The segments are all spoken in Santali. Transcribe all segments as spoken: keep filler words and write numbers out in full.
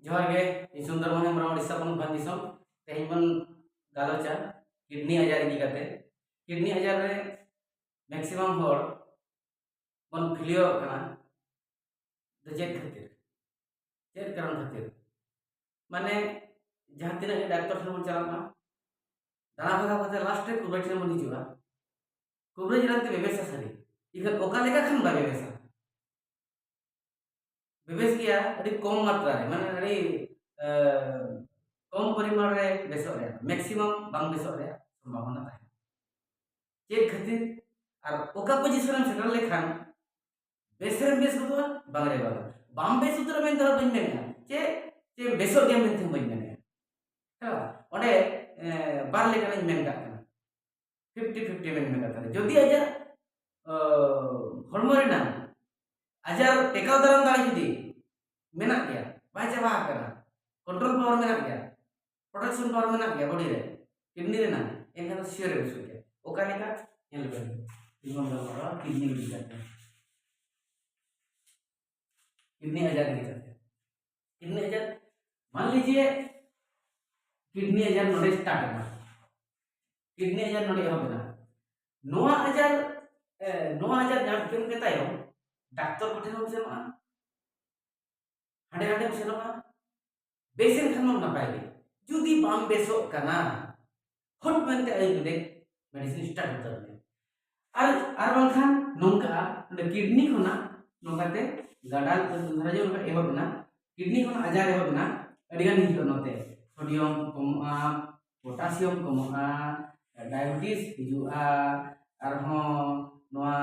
ᱡᱚᱦᱟᱨ ᱜᱮ, ᱤᱧ ᱥᱩᱱᱫᱚᱨ ᱢᱳᱦᱚᱱ ᱦᱮᱢᱵᱨᱚᱢ, ᱳᱰᱤᱥᱟ ᱯᱚᱱᱚᱛ ᱵᱷᱚᱸᱡᱽ ᱫᱤᱥᱚᱢ᱾ ᱛᱮᱦᱮᱧ ᱵᱚᱱ ᱜᱟᱞᱚᱪᱟ ᱠᱤᱰᱱᱤ ᱟᱡᱟᱨ ᱤᱫᱤ ᱠᱟᱛᱮ᱾ ᱠᱤᱰᱱᱤ ᱟᱡᱟᱨ ᱨᱮ ᱢᱮᱠᱥᱤᱢᱟᱢ ᱦᱚᱲ ᱵᱚᱱ ᱯᱷᱮᱞᱤᱭᱚᱨᱚᱜ ᱠᱟᱱᱟ᱾ ᱫᱚ ᱪᱮᱫ ᱠᱷᱟᱹᱛᱤᱨ? ᱪᱮᱫ ᱠᱟᱨᱚᱱ ᱠᱷᱟᱹᱛᱤᱨ? ᱢᱟᱱᱮ, ᱡᱟᱦᱟᱸ ᱛᱤᱱᱟᱹᱜ ᱜᱮ ᱰᱟᱠᱛᱚᱨ ᱴᱷᱮᱱ ᱵᱚᱱ ᱪᱟᱞᱟᱜ ᱢᱟ, ᱫᱟᱬᱟ ᱵᱷᱟᱜᱟᱣ ᱠᱟᱛᱮ ᱞᱟᱥᱴ ᱨᱮ ᱠᱩᱵᱨᱟᱹᱡ ᱴᱷᱮᱱ ᱵᱚᱱ ᱦᱤᱡᱩᱜᱼᱟ᱾ ᱠᱩᱵᱨᱟᱹᱡ ᱨᱟᱱ ᱛᱮ ᱵᱮᱵᱮᱥᱟ ᱥᱟᱹᱨᱤ, ᱤᱠᱷᱟᱹᱱ ᱚᱠᱟ ᱞᱮᱠᱟ ᱠᱷᱟᱱ ᱵᱟᱭ ᱵᱮᱵᱮᱥᱟ? ᱵᱮᱵᱮᱥ ᱜᱮᱭᱟ, ᱟᱹᱰᱤ ᱠᱚᱢ ᱢᱟᱛᱨᱟ ᱨᱮ, ᱢᱟᱱᱮ ᱟᱹᱰᱤ, ᱮ, ᱠᱚᱢ ᱯᱚᱨᱤᱢᱟᱱ ᱨᱮ ᱵᱮᱥᱚᱜ ᱨᱮᱭᱟᱜ, ᱢᱮᱠᱥᱤᱢᱟᱢ ᱵᱟᱝ ᱵᱮᱥᱚᱜ ᱨᱮᱭᱟᱜ ᱥᱚᱢᱵᱷᱟᱵᱚᱱᱟ ᱛᱟᱦᱮᱱᱟ᱾ ᱪᱮᱫ ᱠᱷᱟᱹᱛᱤᱨ? ᱟᱨ ᱚᱠᱟ ᱯᱚᱡᱤᱥᱚᱱ ᱨᱮᱢ ᱥᱮᱴᱮᱨ ᱞᱮᱠᱷᱟᱱ ᱵᱮᱥ ᱨᱮᱢ ᱵᱮᱥ ᱜᱚᱫᱚᱜᱼᱟ, ᱵᱟᱝ ᱨᱮ ᱵᱟᱝ᱾ ᱵᱟᱢ ᱵᱮᱥ ᱩᱛᱟᱹᱨᱚᱜᱼᱟ ᱢᱮᱱᱛᱮ ᱦᱚᱸ ᱵᱟᱹᱧ ᱢᱮᱱᱮᱫᱼᱟ, ᱪᱮ, ᱪᱮ ᱵᱮᱥᱚᱜ ᱜᱮᱭᱟ ᱢᱮᱱᱛᱮ ᱦᱚᱸ ᱵᱟᱹᱧ ᱢᱮᱱᱮᱫᱼᱟ᱾ ᱦᱮᱸ ᱵᱟᱝ? ᱚᱸᱰᱮ, ᱮ, ᱵᱟᱨ ᱞᱮᱠᱟᱱᱟᱜ ᱤᱧ ᱢᱮᱱ ᱠᱟᱜ ᱠᱟᱱᱟ, ᱯᱷᱤᱯᱴᱤ ᱯᱷᱤᱯᱴᱤ ᱢᱮᱱ ᱢᱮ ᱠᱟᱛᱷᱟ ᱨᱮ᱾ ᱡᱩᱫᱤ ᱟᱡᱟᱜ, ᱚ, ᱦᱚᱲᱢᱚ ᱨᱮᱱᱟᱜ ᱟᱡᱟᱨ ᱴᱮᱠᱟᱣ ᱫᱟᱨᱟᱢ ᱫᱟᱲᱮ ᱡᱩᱫᱤ ᱢᱮᱱᱟᱜ ᱜᱮᱭᱟ, ᱵᱟᱭ ᱪᱟᱵᱟ ᱟᱠᱟᱱᱟ, ᱠᱚᱱᱴᱨᱳᱞ ᱯᱟᱣᱟᱨ ᱢᱮᱱᱟᱜ ᱜᱮᱭᱟ, ᱯᱨᱚᱚᱴᱮᱠᱥᱚᱱ ᱯᱟᱣᱟᱨ ᱢᱮᱱᱟᱜ ᱜᱮᱭᱟ ᱵᱚᱰᱤ ᱨᱮ, ᱠᱤᱰᱱᱤ ᱨᱮᱱᱟᱜ, ᱮᱱᱠᱷᱟᱱ ᱫᱚ ᱥᱤᱭᱳᱨ ᱮ ᱵᱮᱥᱚᱜ ᱜᱮᱭᱟ᱾ ᱚᱠᱟ ᱞᱮᱠᱟ? ᱧᱮᱞ ᱵᱮᱱ, ᱛᱤᱸᱜᱩᱱ ᱜᱟᱞᱢᱟᱨᱟᱣᱟ ᱠᱤᱰᱱᱤ ᱤᱫᱤ ᱠᱟᱛᱮ, ᱠᱤᱰᱱᱤ ᱟᱡᱟᱨ ᱤᱫᱤ ᱠᱟᱛᱮ᱾ ᱠᱤᱰᱱᱤ ᱟᱡᱟᱨ, ᱢᱟᱱ ᱞᱤᱡᱤᱭᱮ ᱠᱤᱰᱱᱤ ᱟᱡᱟᱨ ᱱᱚᱰᱮ ᱥᱴᱟᱨᱴ ᱮᱱᱟ, ᱠᱤᱰᱱᱤ ᱟᱡᱟᱨ ᱱᱚᱰᱮ ᱮᱦᱚᱵ ᱮᱱᱟ᱾ ᱱᱚᱣᱟ ᱟᱡᱟᱨ, ᱮ, ᱱᱚᱣᱟ ᱟᱡᱟᱨ ᱧᱟᱢ ᱠᱮᱫ ᱢᱮ ᱛᱟᱭᱚᱢ ᱰᱟᱠᱛᱚᱨ ᱠᱚ ᱴᱷᱮᱱ ᱦᱚᱸᱢ ᱥᱮᱱᱚᱜᱼᱟ, ᱦᱟᱸᱰᱮ ᱦᱟᱸᱰᱮᱢ ᱥᱮᱱᱚᱜᱼᱟ, ᱵᱮᱥ ᱮᱱ ᱠᱷᱟᱱ ᱢᱟ ᱱᱟᱯᱟᱭ ᱜᱮ᱾ ᱡᱩᱫᱤ ᱵᱟᱢ ᱵᱮᱥᱚᱜ ᱠᱟᱱᱟ, ᱦᱚᱴ ᱢᱮᱱᱛᱮ ᱟᱹᱭᱩᱵ ᱵᱮᱲᱮ ᱢᱮᱰᱤᱥᱤᱱ ᱥᱴᱟᱨᱴ ᱩᱛᱟᱹᱨ ᱢᱮ᱾ ᱟᱨ, ᱟᱨ ᱵᱟᱝᱠᱷᱟᱱ ᱱᱚᱝᱠᱟ, ᱱᱚᱰᱮ ᱠᱤᱰᱱᱤ ᱠᱷᱚᱱᱟᱜ ᱱᱚᱝᱠᱟᱛᱮ ᱜᱟᱰᱟ ᱫᱷᱟᱨᱟ ᱧᱚᱜ ᱱᱚᱝᱠᱟ ᱮᱦᱚᱵ ᱮᱱᱟ, ᱠᱤᱰᱱᱤ ᱠᱷᱚᱱᱟᱜ ᱟᱡᱟᱨ ᱮᱦᱚᱵ ᱮᱱᱟ, ᱟᱹᱰᱤᱜᱟᱱ ᱦᱤᱡᱩᱜᱼᱟ ᱱᱚᱛᱮ, ᱥᱳᱰᱤᱭᱟᱢ ᱠᱚᱢᱚᱜᱼᱟ, ᱯᱚᱴᱟᱥᱤᱭᱟᱢ ᱠᱚᱢᱚᱜᱼᱟ, ᱰᱟᱭᱟᱵᱮᱴᱤᱥ ᱦᱤᱡᱩᱜᱼᱟ, ᱟᱨᱦᱚᱸ ᱱᱚᱣᱟ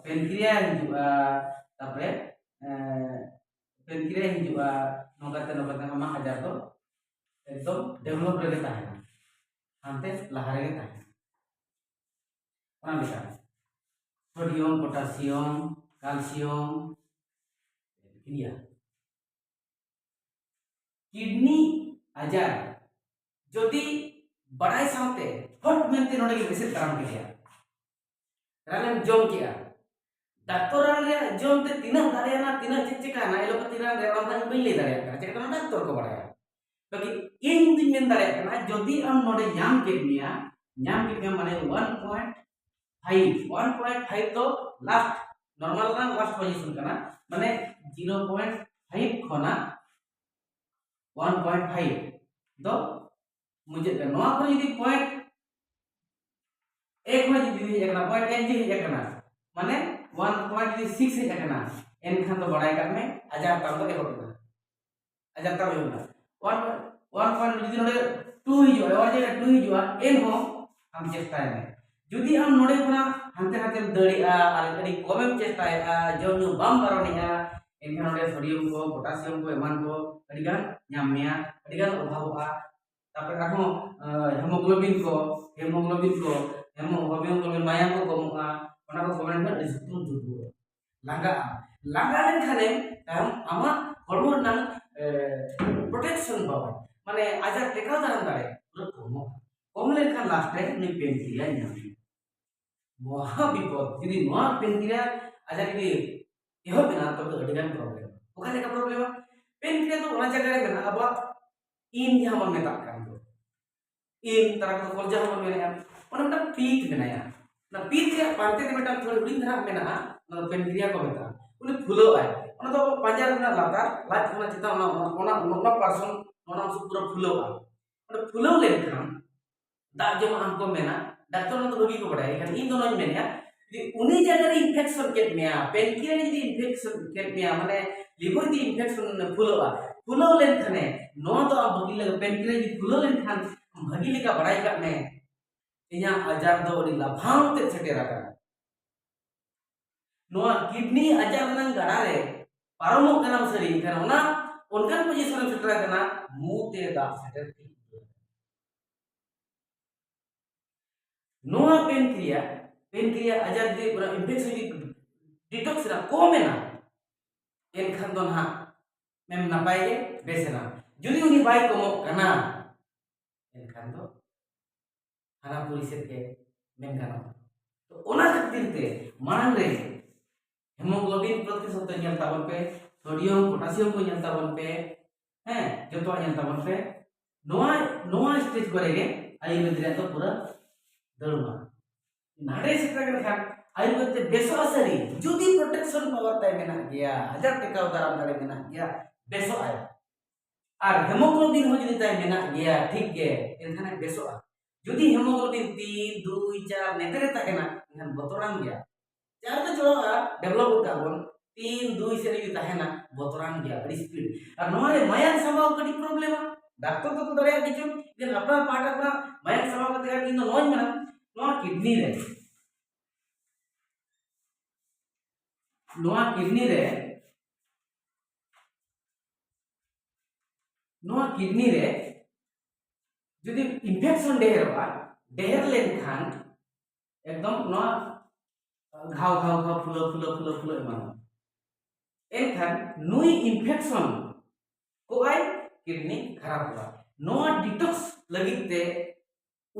ᱯᱮᱱᱠᱨᱤᱭᱟ ᱦᱤᱡᱩᱜᱼᱟ, ᱛᱟᱨᱯᱚᱨᱮ, ᱮᱸ, ᱯᱮᱱᱠᱨᱤᱭᱟ ᱦᱤᱡᱩᱜᱼᱟ᱾ ᱱᱚᱝᱠᱟᱛᱮ ᱱᱚᱝᱠᱟᱛᱮ ᱟᱢᱟᱜ ᱟᱡᱟᱨ ᱫᱚ ᱮᱠᱫᱚᱢ ᱰᱮᱵᱷᱞᱚᱯ ᱨᱮᱜᱮ ᱛᱟᱦᱮᱱᱟ, ᱦᱟᱱᱛᱮ ᱞᱟᱦᱟ ᱨᱮᱜᱮ ᱛᱟᱦᱮᱱᱟ᱾ ᱚᱱᱟ ᱞᱮᱠᱟ ᱥᱳᱰᱤᱭᱟᱢ, ᱯᱚᱴᱟᱥᱤᱭᱟᱢ, ᱠᱟᱞᱥᱤᱭᱟᱢ, ᱠᱤᱰᱱᱤ ᱟᱡᱟᱨ ᱡᱩᱫᱤ ᱵᱟᱲᱟᱭ ᱥᱟᱶᱛᱮ ᱦᱚᱴ ᱢᱮᱱᱛᱮ ᱱᱚᱰᱮ ᱜᱮ ᱵᱮᱥᱮᱫ ᱫᱟᱨᱟᱢ ᱠᱮᱫᱮᱭᱟ, ᱨᱟᱱᱮᱢ ᱡᱚᱢ ᱠᱮᱜᱼᱟ, ᱰᱟᱠᱛᱚᱨ ᱨᱟᱱ ᱨᱮᱭᱟᱜ ᱡᱚᱢ ᱛᱮ ᱛᱤᱱᱟᱹᱜ ᱫᱟᱲᱮᱭᱟᱜᱼᱟ, ᱛᱤᱱᱟᱹᱜ ᱪᱮᱫ ᱪᱤᱠᱟᱹᱜᱼᱟ, ᱮᱞᱳᱯᱮᱛᱷᱤ ᱨᱟᱱ ᱨᱮ ᱚᱱᱟ ᱫᱚ ᱤᱧ ᱵᱟᱹᱧ ᱞᱟᱹᱭ ᱫᱟᱲᱮᱭᱟᱜ ᱠᱟᱱᱟ, ᱪᱮᱫᱟᱜ ᱚᱱᱟ ᱰᱟᱠᱛᱚᱨ ᱠᱚ ᱵᱟᱲᱟᱭᱟ᱾ ᱵᱟᱠᱤ ᱤᱧ ᱫᱩᱧ ᱢᱮᱱ ᱫᱟᱲᱮᱭᱟᱜ ᱠᱟᱱᱟ, ᱡᱩᱫᱤ ᱟᱢ ᱱᱚᱰᱮ ᱧᱟᱢ ᱠᱮᱫ ᱢᱮᱭᱟ, ᱧᱟᱢ ᱠᱮᱫ ᱢᱮᱭᱟ ᱢᱟᱱᱮ one point five, one point five ᱫᱚ last, normal ᱨᱮᱱᱟᱜ last position ᱠᱟᱱᱟ, ᱢᱟᱱᱮ zero point five ᱠᱷᱚᱱᱟᱜ one point five ᱫᱚ ᱢᱩᱪᱟᱹᱫ ᱠᱟᱱᱟ᱾ ᱱᱚᱣᱟ ᱠᱷᱚᱱ ᱡᱩᱫᱤ point ᱮᱠ ᱦᱚᱸ ᱡᱩᱫᱤ ᱦᱮᱡ ᱟᱠᱟᱱᱟ, point ᱮᱠ ᱡᱩᱫᱤ ᱦᱮᱡ ᱟᱠᱟᱱᱟ, ᱢᱟᱱᱮ one point six ᱦᱮᱡ ᱟᱠᱟᱱᱟ, ᱮᱱᱠᱷᱟᱱ ᱫᱚ ᱵᱟᱲᱟᱭ ᱠᱟᱜ ᱢᱮ ᱟᱡᱟᱨ ᱛᱟᱢ ᱫᱚ ᱮᱦᱚᱵ ᱮᱱᱟ, ᱟᱡᱟᱨ ᱛᱟᱢ ᱮᱦᱚᱵ ᱮᱱᱟ᱾ One, one point ᱡᱩᱫᱤ ᱱᱚᱰᱮ two ᱦᱤᱡᱩᱜᱼᱟ, ᱚᱱᱟ ᱡᱟᱭᱜᱟ two ᱦᱤᱡᱩᱜᱼᱟ, ᱮᱱᱦᱚᱸ ᱟᱢ ᱪᱮᱥᱴᱟᱭ ᱢᱮ᱾ ᱡᱩᱫᱤ ᱟᱢ ᱱᱚᱰᱮ ᱠᱷᱚᱱᱟᱜ ᱦᱟᱱᱛᱮ ᱱᱟᱛᱮᱢ ᱫᱟᱹᱲᱮᱜᱼᱟ ᱟᱨ ᱟᱹᱰᱤ ᱠᱚᱢᱮᱢ ᱪᱮᱥᱴᱟᱭᱮᱜᱼᱟ, ᱡᱚᱢ ᱧᱩ ᱵᱟᱢ ᱵᱟᱨᱚᱱᱮᱜᱼᱟ, ᱮᱱᱠᱷᱟᱱ ᱚᱸᱰᱮ sodium ᱠᱚ, potassium ᱠᱚ, ᱮᱢᱟᱱ ᱠᱚ ᱟᱹᱰᱤ ᱜᱟᱱ ᱧᱟᱢ ᱢᱮᱭᱟ, ᱟᱹᱰᱤ ᱜᱟᱱ ᱚᱵᱷᱟᱵᱚᱜᱼᱟ᱾ ᱛᱟᱨᱯᱚᱨᱮ ᱟᱨᱦᱚᱸ hemoglobin ᱠᱚ, hemoglobin ᱠᱚ, hemoglobin ᱠᱚ, ᱢᱟᱭᱟᱢ ᱠᱚ ᱠᱚᱢᱚᱜᱼᱟ, ᱚᱱᱟ ᱠᱚ ᱠᱚᱢ ᱞᱮᱱᱠᱷᱟᱱ ᱟᱹᱰᱤ ᱥᱚᱠᱛᱚᱢ ᱫᱩᱨᱵᱚᱞᱚᱜᱼᱟ, ᱞᱟᱸᱜᱟᱜᱼᱟ᱾ ᱞᱟᱸᱜᱟ ᱞᱮᱱᱠᱷᱟᱱᱮᱢ ᱛᱟᱭᱚᱢ ᱟᱢᱟᱜ ᱦᱚᱲᱢᱚ ᱨᱮᱱᱟᱜ protection power, ᱢᱟᱱᱮ ᱟᱡᱟᱨ ᱴᱮᱠᱟᱣ ᱫᱟᱨᱟᱢ ᱫᱟᱲᱮ ᱯᱩᱨᱟᱹ ᱠᱚᱢᱚᱜᱼᱟ᱾ ᱠᱚᱢ ᱞᱮᱱᱠᱷᱟᱱ last ᱨᱮ ᱱᱩᱭ pancreas ᱧᱟᱢ ᱢᱮᱭᱟ᱾ ᱢᱚᱦᱟ ᱵᱤᱯᱚᱫ, ᱡᱩᱫᱤ ᱱᱚᱣᱟ pancreas ᱟᱡᱟᱨ ᱡᱩᱫᱤ ᱮᱦᱚᱵ ᱮᱱᱟ, ᱛᱚᱵᱮ ᱟᱹᱰᱤ ᱜᱟᱱ problem᱾ ᱚᱠᱟ ᱞᱮᱠᱟ problem? Pancreas ᱫᱚ ᱚᱱᱟ ᱡᱟᱭᱜᱟ ᱨᱮ ᱢᱮᱱᱟᱜᱼᱟ, ᱟᱵᱚᱣᱟᱜ ᱤᱱ ᱡᱟᱦᱟᱸ ᱵᱚᱱ ᱢᱮᱛᱟᱜ ᱠᱟᱱ ᱫᱚ, ᱤᱱ ᱛᱟᱨᱟ ᱠᱚᱫᱚ ᱠᱚᱞᱡᱟ ᱦᱚᱸ ᱵᱚᱱ ᱢᱮᱱᱮᱫᱼᱟ, ᱚᱱᱟ ᱢᱤᱫᱴᱟᱝ ᱯᱤᱛ ᱢᱮᱱᱟᱭᱟ᱾ ᱚᱱᱟ ᱯᱤᱛ ᱨᱮᱭᱟᱜ ᱯᱟᱱᱛᱮ ᱨᱮ ᱢᱤᱫᱴᱟᱝ ᱛᱷᱚᱲᱤ ᱦᱩᱰᱤᱧ ᱫᱷᱟᱨᱟ ᱢᱮᱱᱟᱜᱼᱟ, ᱚᱱᱟ ᱫᱚ pancreas ᱠᱚ ᱢᱮᱛᱟᱜᱼᱟ᱾ ᱩᱱᱤ ᱯᱷᱩᱞᱟᱹᱣ ᱟᱭ, ᱚᱱᱟ ᱫᱚ ᱟᱵᱚ ᱯᱟᱸᱡᱟ ᱨᱮᱱᱟᱜ ᱞᱟᱛᱟᱨ, ᱞᱟᱡ ᱠᱷᱚᱱᱟᱜ ᱪᱮᱛᱟᱱ, ᱚᱱᱟ ᱚᱱᱟ ᱚᱱᱟ ᱯᱟᱨᱥᱚᱱ, ᱚᱱᱟ ᱚᱝᱥᱚ ᱯᱩᱨᱟᱹ ᱯᱷᱩᱞᱟᱹᱣᱼᱟ᱾ ᱚᱸᱰᱮ ᱯᱷᱩᱞᱟᱹᱣ ᱞᱮᱱᱠᱷᱟᱱ ᱫᱟᱜ ᱡᱚᱢᱟᱜ ᱦᱚᱸᱠᱚ ᱢᱮᱱᱟ, ᱰᱟᱠᱛᱚᱨ ᱚᱱᱟ ᱫᱚ ᱵᱷᱟᱹᱜᱤ ᱠᱚ ᱵᱟᱲᱟᱭᱟ᱾ ᱮᱱᱠᱷᱟᱱ ᱤᱧ ᱫᱚ ᱱᱚᱣᱟᱧ ᱢᱮᱱᱮᱫᱼᱟ, ᱡᱩᱫᱤ ᱩᱱᱤ ᱡᱟᱭᱜᱟ ᱨᱮ infection ᱠᱮᱫ ᱢᱮᱭᱟ, pancreas ᱡᱩᱫᱤ infection ᱠᱮᱫ ᱢᱮᱭᱟ, ᱢᱟᱱᱮ liver ᱡᱩᱫᱤ infection ᱯᱷᱩᱞᱟᱹᱣᱟ, ᱯᱷᱩᱞᱟᱹᱣ ᱞᱮᱱᱠᱷᱟᱱᱮ, ᱱᱚᱣᱟ ᱫᱚ ᱟᱢ ᱵᱷᱟᱹᱜᱤ ᱞᱮᱠᱟ, pancreas ᱡᱩᱫᱤ ᱯᱷᱩᱞᱟᱹᱣ ᱞᱮᱱᱠᱷᱟᱱ ᱟᱢ ᱵᱷᱟᱹᱜᱤ ᱞᱮᱠᱟ ᱵᱟᱲᱟᱭ ᱠᱟᱜ ᱢᱮ, ᱤᱧᱟᱹᱜ ᱟᱡᱟᱨ ᱫᱚ ᱟᱹᱰᱤ ᱞᱟᱯᱷᱟᱝ ᱛᱮ ᱥᱮᱴᱮᱨ ᱟᱠᱟᱱᱟ᱾ ᱱᱚᱣᱟ kidney ᱟᱡᱟᱨ ᱨᱮᱱᱟᱜ ᱜᱟᱰᱟ ᱨᱮ ᱯᱟᱨᱚᱢᱚᱜ ᱠᱟᱱᱟᱢ ᱥᱟᱹᱨᱤ, ᱮᱱᱠᱷᱟᱱ ᱚᱱᱟ ᱚᱱᱠᱟᱱ position ᱨᱮᱢ ᱥᱮᱴᱮᱨ ᱟᱠᱟᱱᱟ, ᱢᱩ ᱛᱮ ᱫᱟᱜ ᱥᱮᱴᱮᱨ ᱴᱷᱤᱠ ᱩᱛᱟᱹᱨ᱾ ᱱᱚᱣᱟ pancreas, pancreas ᱟᱡᱟᱨ ᱡᱩᱫᱤ ᱚᱱᱟ infection ᱡᱩᱫᱤ detox ᱨᱮᱱᱟᱜ ᱠᱚᱢ ᱮᱱᱟ, ᱮᱱᱠᱷᱟᱱ ᱫᱚ ᱱᱟᱦᱟᱜ ᱮᱢ ᱱᱟᱯᱟᱭ ᱜᱮ, ᱵᱮᱥ ᱮᱱᱟ᱾ ᱡᱩᱫᱤ ᱩᱱᱤ ᱵᱟᱭ ᱠᱚᱢᱚᱜ ᱠᱟᱱᱟ, ᱮᱱᱠᱷᱟᱱ ᱫᱚ ᱦᱟᱱᱟ ᱯᱩᱨᱤ ᱥᱮᱫ ᱜᱮ ᱢᱮᱱ ᱜᱟᱱᱚᱜᱼᱟ᱾ ᱛᱚ ᱚᱱᱟ ᱠᱷᱟᱹᱛᱤᱨ ᱛᱮ ᱢᱟᱲᱟᱝ ᱨᱮ ᱦᱮᱢᱳᱜᱞᱳᱵᱤᱱ ᱯᱨᱚᱛᱤᱥᱚᱛᱚ ᱧᱮᱞ ᱛᱟᱵᱚᱱ ᱯᱮ, ᱥᱳᱰᱤᱭᱟᱢ ᱯᱚᱴᱟᱥᱤᱭᱟᱢ ᱠᱚ ᱧᱮᱞ ᱛᱟᱵᱚᱱ ᱯᱮ, ᱦᱮᱸ, ᱡᱚᱛᱚᱣᱟᱜ ᱧᱮᱞ ᱛᱟᱵᱚᱱ ᱯᱮ᱾ ᱱᱚᱣᱟ ᱱᱚᱣᱟ ᱥᱴᱮᱡᱽ ᱠᱚᱨᱮ ᱜᱮ ᱟᱭᱩᱨᱵᱮᱫ ᱨᱮᱭᱟᱜ ᱫᱚ ᱯᱩᱨᱟᱹ ᱫᱟᱹᱲᱢᱟ᱾ ᱱᱟᱰᱮ ᱥᱮᱴᱮᱨ ᱞᱮᱱᱠᱷᱟᱱ ᱟᱭᱩᱨᱵᱮᱫ ᱛᱮ ᱵᱮᱥᱚᱜᱼᱟ ᱥᱟᱹᱨᱤ, ᱡᱩᱫᱤ ᱯᱨᱚᱴᱮᱠᱥᱚᱱ ᱯᱟᱣᱟᱨ ᱛᱟᱭ ᱢᱮᱱᱟᱜ ᱜᱮᱭᱟ, ᱟᱡᱟᱨ ᱴᱮᱠᱟᱣ ᱫᱟᱨᱟᱢ ᱫᱟᱲᱮ ᱢᱮᱱᱟᱜ ᱜᱮᱭᱟ, ᱵᱮᱥᱚᱜᱼᱟᱭ᱾ ᱟᱨ ᱦᱮᱢᱳᱜᱞᱳᱵᱤᱱ ᱦᱚᱸ ᱡᱩᱫᱤ ᱛᱟᱭ ᱢᱮᱱᱟᱜ ᱜᱮᱭᱟ, ᱴᱷᱤᱠ ᱜᱮ, ᱮᱱᱠᱷᱟᱱᱮ ᱵᱮᱥᱚᱜᱼᱟ᱾ ᱡᱩᱫᱤ ᱦᱮᱢᱳᱜᱞᱳᱵᱤᱱ ᱛᱤᱱ, ᱫᱩᱭ, ᱪᱟᱨ ᱱᱮᱛᱮ ᱨᱮ ᱛᱟᱦᱮᱱᱟ, ᱮᱱᱠᱷᱟᱱ ᱵᱚᱛᱚᱨᱟᱱ ᱜᱮᱭᱟ᱾ ᱪᱟᱨ ᱫᱚ ᱪᱚᱲᱟᱜᱼᱟ, ᱰᱮᱵᱷᱞᱚᱯ ᱠᱟᱜ ᱵᱚᱱ, ᱛᱤᱱ, ᱫᱩᱭ ᱥᱮᱫ ᱡᱩᱫᱤ ᱛᱟᱦᱮᱱᱟ, ᱵᱚᱛᱚᱨᱟᱱ ᱜᱮᱭᱟ, ᱟᱹᱰᱤ ᱥᱯᱤᱰ᱾ ᱟᱨ ᱱᱚᱣᱟ ᱨᱮ ᱢᱟᱭᱟᱝ ᱥᱟᱢᱵᱟᱣ ᱠᱟᱹᱴᱤᱡ ᱯᱨᱚᱵᱞᱮᱢᱟ᱾ ᱰᱟᱠᱛᱚᱨ ᱫᱚᱠᱚ ᱫᱟᱲᱮᱭᱟᱜ ᱠᱤᱪᱷᱩ, ᱞᱮᱠᱤᱱ ᱟᱯᱱᱟᱨ ᱯᱟᱦᱴᱟ ᱠᱷᱚᱱᱟᱜ ᱢᱟᱭᱟᱝ ᱥᱟᱢᱵᱟᱣ ᱠᱟᱛᱮ ᱟᱨ ᱤᱧ ᱫᱚ ᱱᱚᱣᱟᱧ ᱢᱮᱱᱟ, ᱱᱚᱣᱟ ᱠᱤᱰᱱᱤ ᱨᱮ, ᱱᱚᱣᱟ ᱠᱤᱰᱱᱤ ᱨᱮ, ᱱᱚᱣᱟ ᱠᱤᱰᱱᱤ ᱨᱮ ᱡᱩᱫᱤ ᱤᱱᱯᱷᱮᱠᱥᱚᱱ ᱰᱷᱮᱨᱚᱜᱼᱟ, ᱰᱷᱮᱨ ᱞᱮᱱᱠᱷᱟᱱ ᱮᱠᱫᱚᱢ ᱱᱚᱣᱟ ᱜᱷᱟᱣ ᱜᱷᱟᱣ ᱜᱷᱟᱣ ᱯᱷᱩᱞᱟᱹ ᱯᱷᱩᱞᱟᱹ ᱯᱷᱩᱞᱟᱹ ᱯᱷᱩᱞᱟᱹ ᱮᱢᱟᱱᱚᱜᱼᱟ᱾ ᱮᱱᱠᱷᱟᱱ ᱱᱩᱭ ᱤᱱᱯᱷᱮᱠᱥᱚᱱ ᱠᱚᱜᱼᱟᱭ, ᱠᱤᱰᱱᱤ ᱠᱷᱟᱨᱟᱯᱚᱜᱼᱟ᱾ ᱱᱚᱣᱟ ᱰᱤᱴᱚᱠᱥ ᱞᱟᱹᱜᱤᱫ ᱛᱮ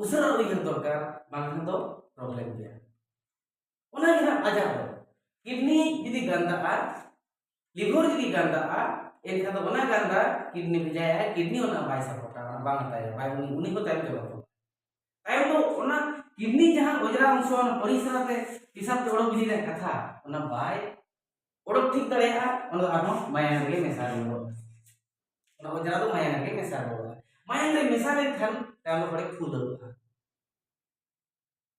ᱩᱥᱟᱹᱨᱟ ᱩᱭᱦᱟᱹᱨ ᱫᱚᱨᱠᱟᱨ, ᱵᱟᱝᱠᱷᱟᱱ ᱫᱚ ᱯᱨᱚᱵᱞᱮᱢ ᱜᱮᱭᱟ᱾ ᱚᱱᱟ ᱜᱮ ᱦᱟᱸᱜ ᱟᱡᱟᱨ ᱫᱚ᱾ ᱠᱤᱰᱱᱤ ᱡᱩᱫᱤ ᱜᱟᱱᱫᱟᱜᱼᱟ, ᱞᱤᱵᱷᱚᱨ ᱡᱩᱫᱤ ᱜᱟᱱᱫᱟᱜᱼᱟ, ᱮᱱᱠᱷᱟᱱ ᱫᱚ ᱚᱱᱟ ᱜᱟᱱᱫᱟ ᱠᱤᱰᱱᱤ ᱵᱷᱮᱡᱟᱭᱟ, ᱠᱤᱰᱱᱤ ᱚᱱᱟ ᱵᱟᱭ ᱥᱟᱯᱳᱨᱴᱟ, ᱚᱱᱟ ᱵᱟᱝ ᱦᱟᱛᱟᱭᱟ, ᱵᱟᱭ, ᱩᱱᱤ, ᱩᱱᱤ ᱠᱚ ᱛᱟᱭᱚᱢ ᱛᱮ ᱵᱟᱠᱚ᱾ ᱛᱟᱭᱚᱢ ᱫᱚ ᱚᱱᱟ ᱠᱤᱰᱱᱤ ᱡᱟᱦᱟᱸ ᱚᱡᱽᱨᱟ ᱚᱝᱥᱚ, ᱚᱱᱟ ᱯᱚᱨᱤᱥᱨᱟ ᱛᱮ ᱯᱮᱥᱟᱵ ᱛᱮ ᱚᱰᱚᱠ ᱜᱤᱰᱤ ᱨᱮᱭᱟᱜ ᱠᱟᱛᱷᱟ, ᱚᱱᱟ ᱵᱟᱭ ᱚᱰᱚᱠ ᱴᱷᱤᱠ ᱫᱟᱲᱮᱭᱟᱜᱼᱟ, ᱚᱱᱟ ᱫᱚ ᱟᱨᱦᱚᱸ ᱢᱟᱭᱟᱝ ᱨᱮᱜᱮ ᱢᱮᱥᱟ ᱨᱩᱣᱟᱹᱲᱚᱜᱼᱟ᱾ ᱚᱱᱟ ᱚᱡᱽᱨᱟ ᱫᱚ ᱢᱟᱭᱟᱝ ᱨᱮᱜᱮ ᱢᱮᱥᱟ ᱨᱩᱣᱟᱹᱲᱚᱜᱼᱟ᱾ ᱢᱟᱭᱟᱝ ᱨᱮ ᱢᱮᱥᱟ ᱞᱮᱱᱠᱷᱟᱱ ᱛᱟᱭᱚᱢ ᱫᱚ ᱦᱚᱲᱮ ᱯᱷᱩᱞᱟᱹᱣᱜᱼᱟ,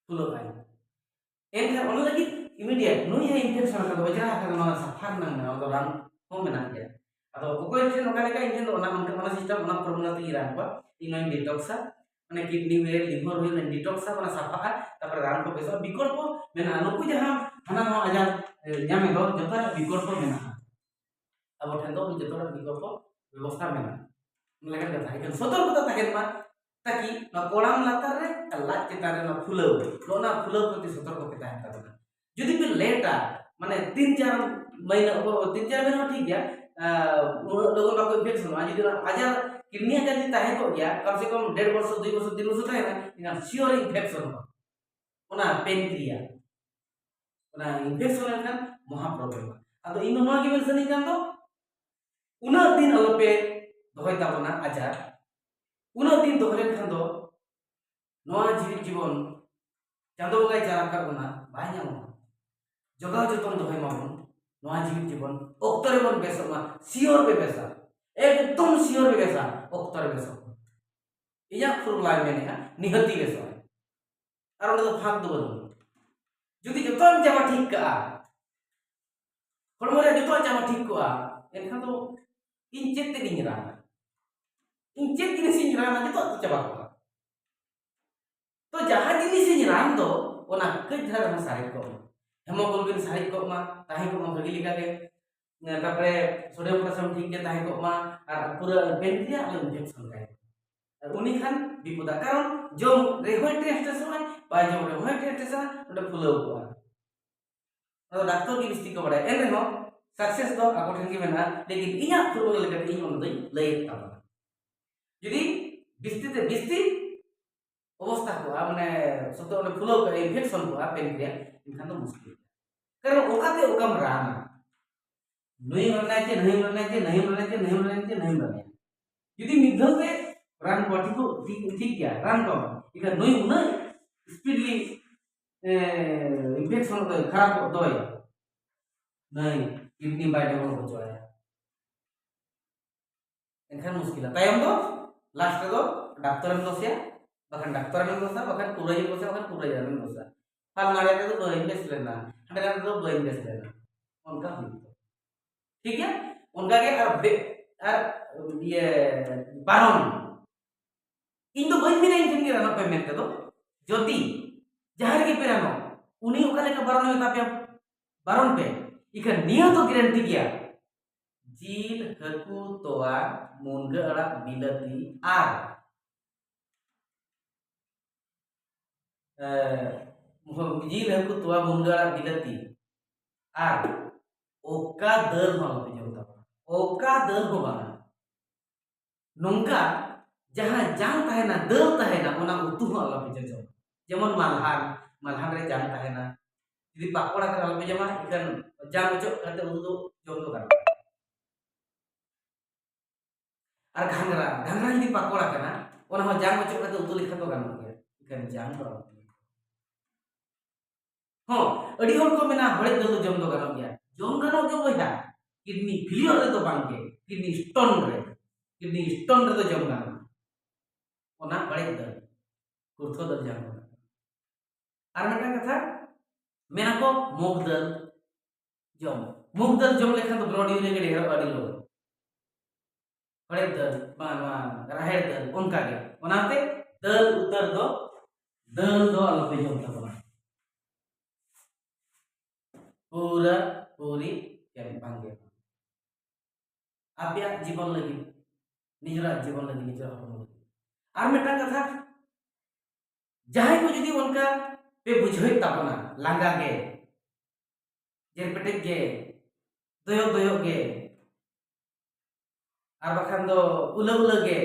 ᱯᱷᱩᱞᱟᱹᱜᱼᱟᱭ᱾ ᱮᱱᱠᱷᱟᱱ ᱚᱱᱟ ᱞᱟᱹᱜᱤᱫ ᱤᱢᱤᱰᱤᱭᱮᱴ ᱱᱩᱭ ᱡᱟᱦᱟᱸ ᱤᱱᱯᱷᱮᱠᱥᱚᱱ ᱟᱠᱟᱫᱟ, ᱚᱡᱽᱨᱟ ᱟᱠᱟᱫᱟ, ᱱᱚᱣᱟ ᱥᱟᱯᱷᱟ ᱨᱮᱱᱟᱜ ᱢᱮᱱᱟᱜᱼᱟ, ᱚᱱᱟ ᱫᱚ ᱨᱟᱱ ᱦᱚᱸ ᱢᱮᱱᱟᱜ ᱜᱮᱭᱟ᱾ ᱟᱫᱚ ᱚᱠᱚᱭ ᱴᱷᱮᱱ ᱚᱠᱟ ᱞᱮᱠᱟ, ᱤᱧ ᱴᱷᱮᱱ ᱫᱚ ᱚᱱᱟ, ᱚᱱᱠᱟ, ᱚᱱᱟ ᱥᱤᱥᱴᱮᱢ, ᱚᱱᱟ ᱯᱷᱚᱨᱢᱩᱞᱟ ᱛᱮᱜᱮᱧ ᱨᱟᱱ ᱠᱚᱣᱟ᱾ ᱤᱧ ᱱᱚᱣᱟᱧ ᱰᱤᱴᱚᱠᱥᱟ, ᱢᱟᱱᱮ ᱠᱤᱰᱱᱤ ᱦᱩᱭᱮᱱ, ᱞᱤᱵᱷᱟᱨ ᱦᱩᱭᱮᱱ, ᱰᱤᱴᱚᱠᱥᱟ, ᱚᱱᱟ ᱥᱟᱯᱷᱟᱜᱼᱟ, ᱛᱟᱨᱯᱚᱨᱮ ᱨᱟᱱ ᱠᱚ ᱵᱮᱥᱚᱜᱼᱟ᱾ ᱵᱤᱠᱚᱞᱯᱚ ᱢᱮᱱᱟᱜᱼᱟ, ᱱᱩᱠᱩ ᱡᱟᱦᱟᱸ ᱦᱟᱱᱟ ᱱᱟᱣᱟ ᱟᱡᱟᱨ, ᱮ, ᱧᱟᱢᱮᱫ ᱫᱚ, ᱡᱚᱛᱚ ᱨᱮᱱᱟᱜ ᱵᱤᱠᱚᱞᱯᱚ ᱢᱮᱱᱟᱜᱼᱟ᱾ ᱟᱵᱚ ᱴᱷᱮᱱ ᱫᱚ ᱡᱚᱛᱚ ᱨᱮᱱᱟᱜ ᱵᱤᱠᱚᱞᱯᱚ ᱵᱮᱵᱚᱥᱛᱷᱟ ᱢᱮᱱᱟᱜᱼᱟ᱾ ᱚᱱᱟ ᱞᱮᱠᱟᱱ ᱠᱟᱛᱷᱟ, ᱮᱱᱠᱷᱟᱱ ᱥᱚᱛᱚᱨᱠᱚᱛᱟ ᱛᱟᱦᱮᱱ ᱢᱟ, ᱛᱟᱠᱤ ᱱᱚᱣᱟ ᱠᱚᱲᱟᱢ ᱞᱟᱛᱟᱨ ᱨᱮ ᱟᱨ ᱞᱟᱡ ᱪᱮᱛᱟᱱ ᱨᱮ ᱱᱚᱣᱟ ᱯᱷᱩᱞᱟᱹᱣ, ᱱᱚᱜᱼᱚ ᱱᱚᱣᱟ ᱯᱷᱩᱞᱟᱹᱣ ᱯᱨᱚᱛᱤ ᱥᱚᱛᱚᱨᱠᱚ ᱯᱮ ᱛᱟᱦᱮᱱ ᱛᱟᱵᱚᱱᱟ᱾ ᱡᱩᱫᱤ ᱯᱮ ᱞᱮᱴᱟ, ᱢᱟᱱᱮ ᱛᱤᱱ ᱪᱟᱨ ᱢᱟᱹᱦᱱᱟᱹ ᱠᱚ, ᱛᱤᱱ ᱪᱟᱨ ᱢᱟᱹᱦᱱᱟᱹ ᱦᱚᱸ ᱴᱷᱤᱠ ᱜᱮᱭᱟ, ᱟᱸ, ᱩᱱᱟᱹᱜ ᱞᱚᱜᱚᱱ ᱵᱟᱠᱚ ᱤᱱᱯᱷᱮᱠᱥᱚᱱᱚᱜᱼᱟ᱾ ᱡᱩᱫᱤ ᱚᱱᱟ ᱟᱡᱟᱨ, ᱠᱤᱰᱱᱤ ᱟᱡᱟᱨ ᱡᱩᱫᱤ ᱛᱟᱦᱮᱸ ᱠᱚᱜ ᱜᱮᱭᱟ, ᱠᱚᱢ ᱥᱮ ᱠᱚᱢ ᱰᱮᱲ ᱵᱚᱪᱷᱚᱨ, ᱫᱩᱭ ᱵᱚᱪᱷᱚᱨ, ᱛᱤᱱ ᱵᱚᱪᱷᱚᱨ ᱛᱟᱦᱮᱱᱟ, ᱮᱱᱠᱷᱟᱱ ᱥᱤᱭᱳᱨ ᱤᱱᱯᱷᱮᱠᱥᱚᱱᱚᱜᱼᱟ᱾ ᱚᱱᱟ ᱯᱮᱱᱠᱨᱤᱭᱟ, ᱚᱱᱟ ᱤᱱᱯᱷᱮᱠᱥᱚᱱ ᱞᱮᱱᱠᱷᱟᱱ ᱢᱚᱦᱟ ᱯᱨᱚᱵᱞᱮᱢ᱾ ᱟᱫᱚ ᱤᱧ ᱫᱚ ᱱᱚᱣᱟ ᱜᱮ ᱢᱮᱱ ᱥᱟᱱᱟᱧ ᱠᱟᱱ ᱫᱚ, ᱩᱱᱟᱹᱜ ᱫᱤᱱ ᱟᱞᱚᱯᱮ ᱫᱚᱦᱚᱭ ᱛᱟᱵᱚᱱᱟ ᱟᱡᱟᱨ᱾ ᱩᱱᱟᱹᱜ ᱫᱤᱱ ᱫᱚᱦᱚ ᱞᱮᱱᱠᱷᱟᱱ ᱫᱚ ᱱᱚᱣᱟ ᱡᱤᱣᱤᱫ ᱡᱤᱵᱚᱱ ᱪᱟᱸᱫᱚ ᱵᱚᱸᱜᱟᱭ ᱪᱟᱞ ᱟᱠᱟᱫ ᱵᱚᱱᱟ, ᱵᱟᱭ ᱧᱟᱢᱚᱜᱼᱟ᱾ ᱡᱚᱜᱟᱣ ᱡᱚᱛᱚᱱ ᱫᱚᱦᱚᱭ ᱢᱟᱵᱚᱱ, ᱱᱚᱣᱟ ᱡᱤᱣᱤᱫ ᱡᱤᱵᱚᱱ ᱚᱠᱛᱚ ᱨᱮᱵᱚᱱ ᱵᱮᱥᱚᱜ ᱢᱟ᱾ ᱥᱤᱭᱳᱨ ᱯᱮ ᱵᱮᱥᱟ, ᱮᱠᱫᱚᱢ ᱥᱤᱭᱳᱨ ᱯᱮ ᱵᱮᱥᱟ, ᱚᱠᱛᱚ ᱨᱮ ᱵᱮᱥᱚᱜ ᱢᱟ᱾ ᱤᱧᱟᱹᱜ ᱯᱷᱩᱨᱩᱞᱟᱭ ᱢᱮᱱᱮᱫᱼᱟ, ᱱᱤᱦᱟᱹᱛᱤ ᱵᱮᱥᱚᱜᱼᱟ᱾ ᱟᱨ ᱚᱸᱰᱮ ᱫᱚ ᱯᱷᱟᱸᱠ ᱫᱚ ᱵᱟᱹᱱᱩᱜᱼᱟ᱾ ᱡᱩᱫᱤ ᱡᱚᱛᱚᱣᱟᱜ ᱮᱢ ᱪᱟᱵᱟ ᱴᱷᱤᱠ ᱠᱟᱜᱼᱟ, ᱦᱚᱲᱢᱚ ᱨᱮᱭᱟᱜ ᱡᱚᱛᱚᱣᱟᱜ ᱪᱟᱵᱟ ᱴᱷᱤᱠ ᱠᱚᱜᱼᱟ, ᱮᱱᱠᱷᱟᱱ ᱫᱚ ᱤᱧ ᱪᱮᱫ ᱛᱮᱫ ᱤᱧ ᱨᱟᱱᱟ? ᱤᱧ ᱪᱮᱫ ᱡᱤᱱᱤᱥ ᱤᱧ ᱨᱟᱱᱟ? ᱡᱚᱛᱚᱣᱟᱜ ᱛᱚ ᱪᱟᱵᱟ ᱠᱚᱜᱼᱟ᱾ ᱛᱚ ᱡᱟᱦᱟᱸ ᱡᱤᱱᱤᱥ ᱤᱧ ᱨᱟᱱ ᱫᱚ, ᱚᱱᱟ ᱠᱟᱹᱡ ᱫᱷᱟᱨᱟ ᱨᱮᱦᱚᱸ ᱥᱟᱨᱮᱡ ᱠᱚᱜ ᱢᱟ, hemoglobin ᱥᱟᱨᱮᱡ ᱠᱚᱜ ᱢᱟ, ᱛᱟᱦᱮᱸ ᱠᱚᱜ ᱢᱟ ᱵᱷᱟᱹᱜᱤ ᱞᱮᱠᱟ ᱜᱮ, ᱛᱟᱨᱯᱚᱨᱮ sodium potassium ᱴᱷᱤᱠ ᱜᱮ ᱛᱟᱦᱮᱸ ᱠᱚᱜ ᱢᱟ, ᱟᱨ ᱯᱩᱨᱟᱹ pancreas ᱟᱞᱚ infection ᱛᱟᱦᱮᱸ ᱠᱚᱜ ᱢᱟ᱾ ᱟᱨ ᱩᱱᱤ ᱠᱷᱟᱱ ᱵᱤᱯᱚᱫᱟ, ᱠᱟᱨᱚᱱ ᱡᱚᱢ ᱨᱮᱦᱚᱸᱭ taste ᱮ ᱥᱚᱢᱟᱭ, ᱵᱟᱭ ᱡᱚᱢ ᱨᱮᱦᱚᱸᱭ taste ᱮ ᱥᱚᱢᱟᱭ, ᱚᱸᱰᱮ ᱯᱷᱩᱞᱟᱹᱣ ᱠᱚᱜᱼᱟ᱾ ᱟᱫᱚ ᱰᱟᱠᱛᱚᱨ ᱜᱮ ᱵᱤᱥᱛᱤ ᱠᱚ ᱵᱟᱲᱟᱭᱟ, ᱮᱱ ᱨᱮᱦᱚᱸ success ᱫᱚ ᱟᱠᱚ ᱴᱷᱮᱱ ᱜᱮ ᱢᱮᱱᱟᱜᱼᱟ᱾ ᱞᱮᱠᱤᱱ ᱤᱧᱟᱹᱜ formula ᱞᱮᱠᱟᱛᱮ ᱤᱧ ᱚᱱᱟ ᱫᱚᱧ ᱞᱟᱹᱭᱮᱫ ᱛᱟᱵᱚᱱᱟ᱾ ᱡᱩᱫᱤ ᱵᱤᱥᱛᱤ ᱛᱮ ᱵᱤᱥᱛᱤ ᱚᱵᱚᱥᱛᱟ ᱠᱚᱜᱼᱟ, ᱢᱟᱱᱮ ᱥᱚᱠᱛᱚ ᱚᱸᱰᱮ ᱯᱷᱩᱞᱟᱹᱣ ᱠᱚᱜᱼᱟ, infection ᱠᱚᱜᱼᱟ pancreas, ᱮᱱᱠᱷᱟᱱ ᱫᱚ ᱢᱩᱥᱠᱤᱞ᱾ ᱠᱟᱨᱚᱱ ᱚᱠᱟᱛᱮ ᱚᱠᱟᱢ ᱨᱟᱱᱟ? ᱱᱩᱭ ᱨᱟᱱᱟᱭ ᱪᱮ ᱱᱟᱹᱭ ᱨᱟᱱᱟᱭ ᱪᱮ ᱱᱟᱹᱭ ᱨᱟᱱᱟᱭ ᱪᱮ ᱱᱟᱹᱭ ᱨᱟᱱᱟᱭ ᱪᱮ ᱱᱟᱹᱭ ᱨᱟᱱᱟᱭ᱾ ᱡᱩᱫᱤ ᱢᱤᱫ ᱫᱷᱟᱣ ᱛᱮ ᱨᱟᱱ ᱠᱚ ᱴᱷᱤᱠ, ᱴᱷᱤᱠ, ᱴᱷᱤᱠ ᱜᱮᱭᱟ, ᱨᱟᱱ ᱠᱚ, ᱮᱱᱠᱷᱟᱱ ᱱᱩᱭ ᱩᱱᱟᱹᱜ speedily, ᱮ, infection ᱫᱚᱭ ᱠᱷᱟᱨᱟᱯᱚᱜ ᱫᱚᱭ, ᱱᱟᱹᱭ kidney ᱵᱟᱭ develop ᱦᱚᱪᱚᱣᱟᱭᱟ᱾ ᱮᱱᱠᱷᱟᱱ ᱢᱩᱥᱠᱤᱞᱟ᱾ ᱛᱟᱭᱚᱢ ᱫᱚ last ᱨᱮᱫᱚ ᱰᱟᱠᱛᱚᱨᱮᱢ ᱫᱳᱥᱮᱭᱟ, ᱵᱟᱠᱷᱟᱱ ᱰᱟᱠᱛᱚᱨᱮᱢ ᱫᱳᱥᱟ, ᱵᱟᱠᱷᱟᱱ ᱠᱩᱲᱟᱹᱭᱮᱢ ᱫᱳᱥᱟ, ᱵᱟᱠᱷᱟᱱ ᱠᱩᱲᱟᱹᱭ ᱨᱟᱱᱮᱢ ᱫᱳᱥᱟ᱾ ᱯᱷᱟᱞᱱᱟ ᱨᱮ ᱫᱚ ᱵᱟᱹᱧ ᱵᱮᱥ ᱞᱮᱱᱟ, ᱦᱟᱸᱰᱮ ᱨᱮ ᱫᱚ ᱵᱟᱹᱧ ᱵᱮᱥ ᱞᱮᱱᱟ, ᱚᱱᱠᱟ ᱦᱩᱭᱩᱜᱼᱟ᱾ ᱴᱷᱤᱠ ᱜᱮᱭᱟ? ᱚᱱᱠᱟ ᱜᱮ ᱟᱨ ᱵᱮ-, ᱟᱨ ᱤᱭᱟᱹ ᱵᱟᱨᱚᱱ, ᱤᱧ ᱫᱚ ᱵᱟᱹᱧ ᱢᱮᱱᱟ ᱤᱧ ᱴᱷᱮᱱ ᱜᱮ ᱨᱟᱱᱚᱜ ᱯᱮ ᱢᱮᱱᱛᱮ ᱫᱚ᱾ ᱡᱚᱫᱤ ᱡᱟᱦᱟᱸ ᱨᱮᱜᱮ ᱯᱮ ᱨᱟᱱᱚᱜ, ᱩᱱᱤ ᱚᱠᱟ ᱞᱮᱠᱟ ᱵᱟᱨᱚᱱ ᱢᱮᱛᱟ ᱯᱮᱭᱟ, ᱵᱟᱨᱚᱱ ᱯᱮ, ᱤᱠᱷᱟᱹᱱ ᱱᱤᱭᱟᱹ ᱫᱚ guarantee ᱜᱮᱭᱟ, ᱡᱤᱞ, ᱦᱟᱹᱠᱩ, ᱛᱚᱣᱟ, ᱢᱩᱱᱜᱟᱹ ᱟᱲᱟᱜ, ᱵᱤᱞᱟᱹᱛᱤ ᱟᱨ, ᱮ, ᱡᱤᱞ, ᱦᱟᱹᱠᱩ, ᱛᱚᱣᱟ, ᱢᱩᱱᱜᱟᱹ ᱟᱲᱟᱜ, ᱵᱤᱞᱟᱹᱛᱤ ᱟᱨ ᱚᱠᱟ ᱫᱟᱹᱞ ᱦᱚᱸ ᱟᱞᱚᱯᱮ ᱡᱚᱢ ᱛᱟᱵᱚᱱᱟ, ᱚᱠᱟ ᱫᱟᱹᱞ ᱦᱚᱸ ᱵᱟᱝᱟ᱾ ᱱᱚᱝᱠᱟ ᱡᱟᱦᱟᱸ ᱡᱟᱝ ᱛᱟᱦᱮᱱᱟ, ᱫᱟᱹᱞ ᱛᱟᱦᱮᱱᱟ, ᱚᱱᱟ ᱩᱛᱩ ᱦᱚᱸ ᱟᱞᱚᱯᱮ ᱡᱚᱡᱚᱢᱟ᱾ ᱡᱮᱢᱚᱱ ᱢᱟᱞᱦᱟᱱ, ᱢᱟᱞᱦᱟᱱ ᱨᱮ ᱡᱟᱝ ᱛᱟᱦᱮᱱᱟ, ᱡᱩᱫᱤ ᱯᱟᱠᱚᱲ ᱟᱠᱟᱱᱟ ᱟᱞᱚᱯᱮ ᱡᱚᱢᱟ, ᱤᱠᱷᱟᱹᱱ ᱡᱟᱝ ᱚᱪᱚᱜ ᱠᱟᱛᱮ ᱩᱛᱩ ᱫᱚ ᱡᱚᱢ ᱫᱚ ᱜᱟᱱᱚᱜᱼᱟ᱾ ᱟᱨ ᱜᱷᱟᱸᱜᱽᱨᱟ, ᱜᱷᱟᱸᱜᱽᱨᱟ ᱡᱩᱫᱤ ᱯᱟᱠᱚᱲ ᱟᱠᱟᱱᱟ, ᱚᱱᱟ ᱦᱚᱸ ᱡᱟᱝ ᱚᱪᱚᱜ ᱠᱟᱛᱮ ᱩᱛᱩ ᱞᱮᱠᱷᱟᱱ ᱫᱚ ᱜᱟᱱᱚᱜ ᱜᱮᱭᱟ, ᱤᱠᱷᱟᱹᱱ ᱡᱟᱝ ᱫᱚ ᱟᱞᱚᱯᱮ ᱡᱚᱢᱟ᱾ ᱦᱚᱸ, ᱟᱹᱰᱤ ᱦᱚᱲ ᱠᱚ ᱢᱮᱱᱟ ᱦᱚᱲᱮᱡ ᱫᱟᱹᱞ ᱫᱚ ᱡᱚᱢ ᱫᱚ ᱜᱟᱱᱚᱜ ᱜᱮᱭᱟ᱾ ᱡᱚᱢ ᱜᱟᱱᱚᱜ ᱜᱮ ᱵᱚᱭᱦᱟ, ᱠᱤᱰᱱᱤ ᱯᱷᱮᱞᱤᱭᱚᱨ ᱨᱮᱫᱚ ᱵᱟᱝ ᱜᱮ, ᱠᱤᱰᱱᱤ ᱥᱴᱳᱱ ᱨᱮ, ᱠᱤᱰᱱᱤ ᱥᱴᱳᱱ ᱨᱮᱫᱚ ᱡᱚᱢ ᱜᱟᱱᱚᱜᱼᱟ᱾ ᱚᱱᱟ ᱦᱚᱲᱮᱡ ᱫᱟᱹᱞ, ᱠᱩᱨᱛᱷᱚ ᱫᱟᱹᱞ ᱡᱟᱦᱟᱸ ᱠᱚ ᱢᱮᱛᱟᱜ ᱠᱟᱱᱟ᱾ ᱟᱨ ᱢᱤᱫᱴᱟᱝ ᱠᱟᱛᱷᱟ, ᱢᱮᱱᱟ ᱠᱚ ᱢᱩᱜᱽ ᱫᱟᱹᱞ ᱡᱚᱢ, ᱢᱩᱜᱽ ᱫᱟᱹᱞ ᱡᱚᱢ ᱞᱮᱠᱷᱟᱱ ᱫᱚ ᱵᱞᱟᱰ ᱤᱭᱩᱨᱤᱭᱟ ᱜᱮ ᱰᱷᱮᱨᱚᱜᱼᱟ ᱟᱹᱰᱤ ᱞᱚᱜᱚᱱ᱾ ᱦᱚᱲᱮᱡ ᱫᱟᱹᱞ, ᱵᱟᱝ, ᱱᱚᱣᱟ ᱨᱟᱦᱮᱲ ᱫᱟᱹᱞ ᱚᱱᱠᱟ ᱜᱮ᱾ ᱚᱱᱟᱛᱮ ᱫᱟᱹᱞ ᱩᱛᱟᱹᱨ ᱫᱚ, ᱫᱟᱹᱞ ᱫᱚ ᱟᱞᱚᱯᱮ ᱡᱚᱢ ᱛᱟᱵᱚᱱᱟ᱾ ᱯᱩᱨᱟᱹ ᱯᱩᱨᱤ ᱪᱮᱫ ᱵᱟᱝ ᱜᱮ᱾ ᱟᱯᱮᱭᱟᱜ ᱡᱤᱵᱚᱱ ᱞᱟᱹᱜᱤᱫ, ᱱᱤᱡᱮᱨᱟᱜ ᱡᱤᱵᱚᱱ ᱞᱟᱹᱜᱤᱫ, ᱱᱤᱡᱮᱨᱟᱜ ᱦᱚᱲᱢᱚ ᱞᱟᱹᱜᱤᱫ᱾ ᱟᱨ ᱢᱤᱫᱴᱟᱝ ᱠᱟᱛᱷᱟ, ᱡᱟᱦᱟᱸᱭ ᱠᱚ ᱡᱩᱫᱤ ᱚᱱᱠᱟ ᱯᱮ ᱵᱩᱡᱷᱟᱹᱣᱮᱫ ᱛᱟᱵᱚᱱᱟ ᱞᱟᱸᱜᱟ ᱜᱮ, ᱡᱮᱨᱯᱮᱴᱮᱡ ᱜᱮ, ᱫᱚᱭᱚᱜ ᱫᱚᱭᱚᱜ ᱜᱮ, ᱟᱨ ᱵᱟᱠᱷᱟᱱ ᱫᱚ ᱩᱞᱟᱹ ᱩᱞᱟᱹ ᱜᱮ,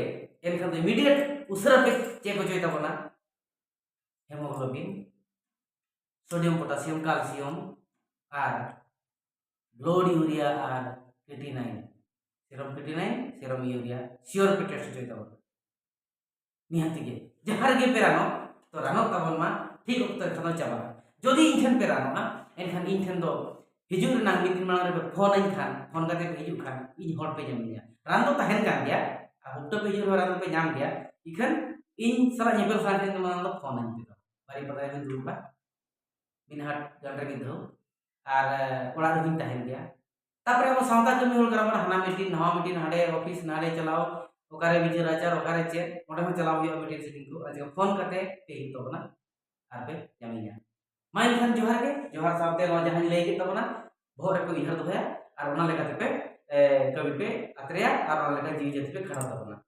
ᱮᱱᱠᱷᱟᱱ ᱫᱚ ᱤᱢᱤᱰᱤᱭᱮᱴ ᱩᱥᱟᱹᱨᱟ ᱯᱮ ᱪᱮᱠ ᱦᱚᱪᱚᱭ ᱛᱟᱵᱚᱱᱟ ᱦᱮᱢᱳᱜᱞᱳᱵᱤᱱ, ᱥᱳᱰᱤᱭᱟᱢ, ᱯᱚᱴᱟᱥᱤᱭᱟᱢ, ᱠᱟᱞᱥᱤᱭᱟᱢ, ᱟᱨ ᱵᱞᱟᱰ ᱤᱭᱩᱨᱤᱭᱟ ᱟᱨ ᱠᱨᱤᱭᱮᱴᱤᱱᱟᱭᱤᱱ, ᱥᱤᱨᱚᱢ ᱠᱨᱤᱭᱮᱴᱤᱱᱟᱭᱤᱱ, ᱥᱤᱨᱚᱢ ᱤᱭᱩᱨᱤᱭᱟ, ᱥᱤᱭᱳᱨ ᱯᱮ ᱴᱮᱥᱴ ᱦᱚᱪᱚᱭ ᱛᱟᱵᱚᱱᱟ᱾ ᱱᱤᱦᱟᱹᱛ ᱜᱮ ᱡᱟᱦᱟᱸ ᱨᱮᱜᱮ ᱯᱮ ᱨᱟᱱᱚᱜ, ᱛᱚ ᱨᱟᱱᱚᱜ ᱛᱟᱵᱚᱱ ᱢᱟ, ᱴᱷᱤᱠ ᱚᱠᱛᱚ ᱨᱮ ᱠᱷᱟᱱ ᱫᱚ ᱪᱟᱵᱟᱜᱼᱟ᱾ ᱡᱩᱫᱤ ᱤᱧ ᱴᱷᱮᱱ ᱯᱮ ᱨᱟᱱᱚᱜᱼᱟ, ᱮᱱᱠᱷᱟᱱ ᱤᱧ ᱴᱷᱮᱱ ᱫᱚ ᱦᱤᱡᱩᱜ ᱨᱮᱱᱟᱜ ᱢᱤᱫ ᱫᱤᱱ ᱢᱟᱲᱟᱝ ᱨᱮᱯᱮ ᱯᱷᱳᱱ ᱟᱹᱧ ᱠᱷᱟᱱ, ᱯᱷᱳᱱ ᱠᱟᱛᱮ ᱯᱮ ᱦᱤᱡᱩᱜ ᱠᱷᱟᱱ, ᱤᱧ ᱦᱚᱲ ᱯᱮ ᱧᱟᱢᱤᱧᱟ᱾ ᱨᱟᱱ ᱫᱚ ᱛᱟᱦᱮᱱ ᱠᱟᱱ ᱜᱮᱭᱟ, ᱟᱨ ᱦᱩᱴᱟᱹ ᱯᱮ ᱦᱤᱡᱩᱜ ᱨᱮᱦᱚᱸ ᱨᱟᱱ ᱫᱚᱯᱮ ᱧᱟᱢ ᱜᱮᱭᱟ᱾ ᱤᱠᱷᱟᱹᱱ ᱤᱧ ᱥᱟᱞᱟᱜ ᱧᱮᱯᱮᱞ ᱥᱟᱱᱟ ᱠᱷᱟᱱ ᱫᱚ ᱢᱟᱲᱟᱝ ᱫᱚ ᱯᱷᱳᱱ ᱟᱹᱧ ᱯᱮ᱾ ᱵᱟᱨᱤᱯᱟᱫᱟ ᱨᱮ ᱫᱩᱲᱩᱵᱟ, ᱢᱤᱫ ᱦᱟᱴ ᱜᱟᱱ ᱨᱮ ᱢᱤᱫ ᱫᱷᱟᱣ, ᱟᱨ, ᱮ, ᱚᱲᱟᱜ ᱨᱮᱜᱤᱧ ᱛᱟᱦᱮᱱ ᱜᱮᱭᱟ᱾ ᱛᱟᱯᱚᱨᱮ ᱟᱵᱚ ᱥᱟᱶᱛᱟ ᱠᱟᱹᱢᱤ ᱦᱚᱲ ᱠᱟᱱᱟ ᱵᱚᱱ, ᱦᱟᱱᱟ ᱢᱤᱴᱤᱝ, ᱱᱟᱣᱟ ᱢᱤᱴᱤᱝ, ᱦᱟᱸᱰᱮ ᱚᱯᱷᱤᱥ, ᱱᱟᱰᱮ ᱪᱟᱞᱟᱣ, ᱚᱠᱟᱨᱮ ᱵᱤᱪᱟᱹᱨ ᱟᱪᱟᱨ, ᱚᱠᱟᱨᱮ ᱪᱮᱫ, ᱚᱸᱰᱮ ᱦᱚᱸ ᱪᱟᱞᱟᱣ ᱦᱩᱭᱩᱜᱼᱟ ᱢᱤᱴᱤᱝ ᱥᱤᱴᱤᱝ ᱠᱚ᱾ ᱟᱨ ᱪᱮᱫ ᱯᱷᱳᱱ ᱠᱟᱛᱮ ᱯᱮ ᱦᱩᱭᱩᱜ ᱛᱟᱵᱚᱱᱟ, ᱟᱨ ᱯᱮ ᱧᱟᱢᱤᱧᱟ᱾ ᱢᱟ ᱮᱱᱠᱷᱟᱱ ᱡᱚᱦᱟᱨ ᱜᱮ, ᱡᱚᱦᱟᱨ ᱥᱟᱶᱛᱮ ᱱᱚᱣᱟ ᱡᱟᱦᱟᱸᱧ ᱞᱟᱹᱭ ᱠᱮᱫ ᱛᱟᱵᱚᱱᱟ, ᱵᱚᱦᱚᱜ ᱨᱮᱯᱮ ᱩᱭᱦᱟᱹᱨ ᱫᱚᱦᱚᱭᱟ, ᱟᱨ ᱚᱱᱟ ᱞᱮᱠᱟ ᱛᱮᱯᱮ, ᱮ, ᱠᱟᱹᱢᱤ ᱯᱮ ᱟᱛᱨᱮᱭᱟ, ᱟᱨ ᱚᱱᱟ ᱞᱮᱠᱟ ᱡᱤᱣᱤ ᱡᱟᱹᱛᱤ ᱯᱮ ᱠᱷᱟᱸᱰᱟᱣ ᱛᱟᱵᱚᱱᱟ᱾